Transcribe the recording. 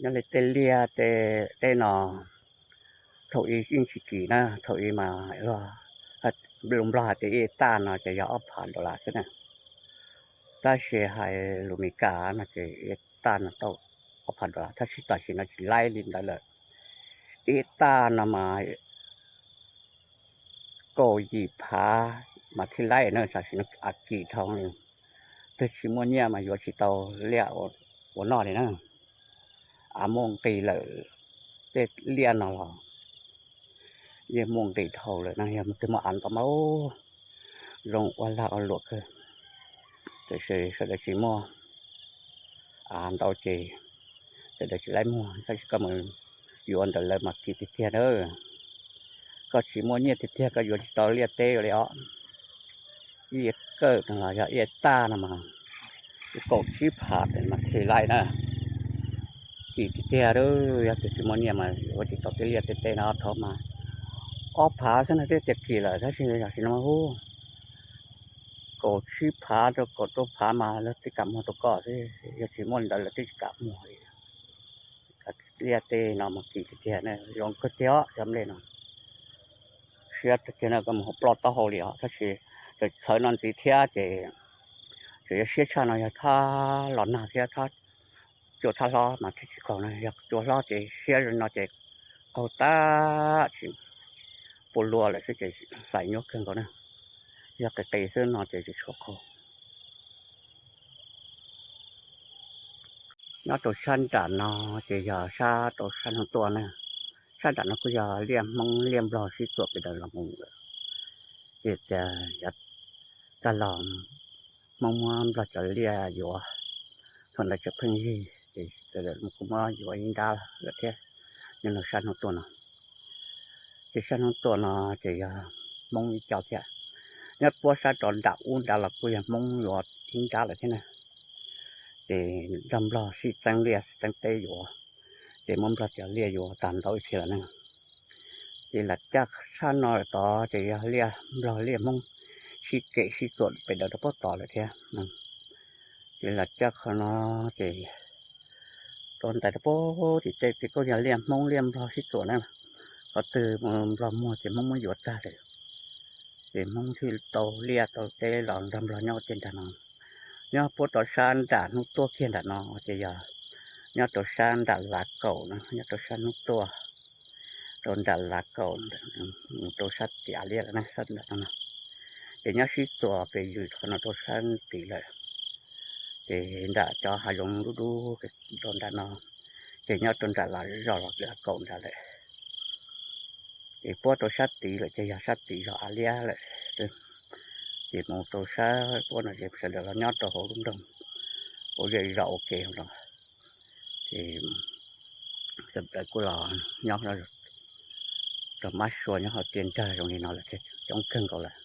Nyob li tej liaj tej teb no, thaum ub yeej tsis kim na, thaum ub mas luag, lus Nplog hais tias ib hectáreas no ces yog ob phav dollar xwb na. Tab sis hais lus Meskas no ces ib hectáreas no tau ob phav dollar, tab sis tam sim no tsis laib li ntawd lawm. Ib hectáreas no mas kaum yim phav mas thiaj laib na, tam sim no a kim dhau, twb tsis muaj nyiaj mas yuav tsis tau liaj ua noj li na. Av muaj nqis lawm, tej liaj no los yeej muaj nqis dhau lawm na, yog twg muaj av ntau mas zoo ua lag ua luam kawg. Tiam sis sawv daws tsis muaj av ntau ces sawv daws tsis laib muag, tab sis koj mus yuav ntawm lawv mas kim tiag tiag na. Koj tsis muaj nyiaj tiag tiag koj yuav tsis tau liaj teb li os. Ib kawm no los yog ib hectáreas no mas kaum tsib phav mas thiaj laib na. Kim tiag tiag, yog tias tsis muaj nyiaj mas yuav tsis tau tej liaj tej teb no, thaum mas ob phav xwb no twb tias kim lawm, tab sis tam sim no hu kaum tsib phav rau kaum rau phav mas lawv twb kam muag rau koj xwb, yog tsis muaj li ntawd lawv twb tsis kam muag li. Liaj tej no mas kim tiag tiag, zoo kawg tiag os cov nplej no. Siab tiag tiag no koj mus hauv ploj taub hau li os, tab sis txawm txhawv no ntxiv thiab ces tseem yuav siab tshaj no yog thab los nag thiab thab cua thab hlob mas thiaj tsis qaug na, yog cua hlob ces siab no ces qaug tag tsis puas luaj lawm xwb ces hlais nyuaj kawg nkaus na. Yog qis qis xwb no ces tsis tshua qaug. Nyob rau sab nram no ces yog sab rau sab hnub tuaj na. Sab nram no kuj yog liaj Hmoob liaj Nplog sib txuam pes daws los mus lawm. Ces tias yav tag los Hmoob muab Nplog cov liaj yuav, thaum ntawd tseem pheej yig ces kuj muab yuav ib nrab lawm thiab. Nyob rau sab hnub tuaj no, ces sab hnub tuaj no ces yog Hmoob ib co thiab. Nyob puab sab rau nram ub nrad los kuj yog Hmoob yuav ib nrab lawm thiab na. Ces nrog Nplog sib txeeb liaj sib txeeb teb yuav, ces muab Nplog cov liaj yuav tag ntau ib txhia lawm na. Ces lam caj sab no lawm tod ces yog liaj Nplog liaj Hmoob sib kem sib txuam pes daws rau puag tod lawm thiab. Ces lam caj qhov no ces rau ntais rau puag tim tej ces kuj yog liaj Hmoob liaj Nplog sib txuam na. Qhov twg Nplog muag ces Hmoob muab yuav tag lawm, ces Hmoob thiaj tau liaj tau teb los nrog Nplog nyob ua ke nram no. Nyob puab rau sab nram hnub tuaj kiag nram no ces yog nyob rau sab nram Lav Kaum no, nyob rau sab hnub tuaj rau nram Lav Kaum, mus rau sab tim Av Liab lawm na, sab nram no no. Ces nyob sib txuas pes yws qhov no rau sab tid lawm. Ces nram cov hav zoov dub dub rau nram no, ces nyob rau nram Lav Zos los Lav Kaum nrad lawm. Ces puab rau sab tid lawm ces yog sab tid zos Av Liab lawm. Ces mus rau sab puab no ces sawv daws los nyob rau hauv lub nroog ua zej zos ua ke no. Ces sawv daws kuj los nyob rau mab sua nyob hauv tiaj nrag zoo li no lawm thiab coob kawg nkaus lawm.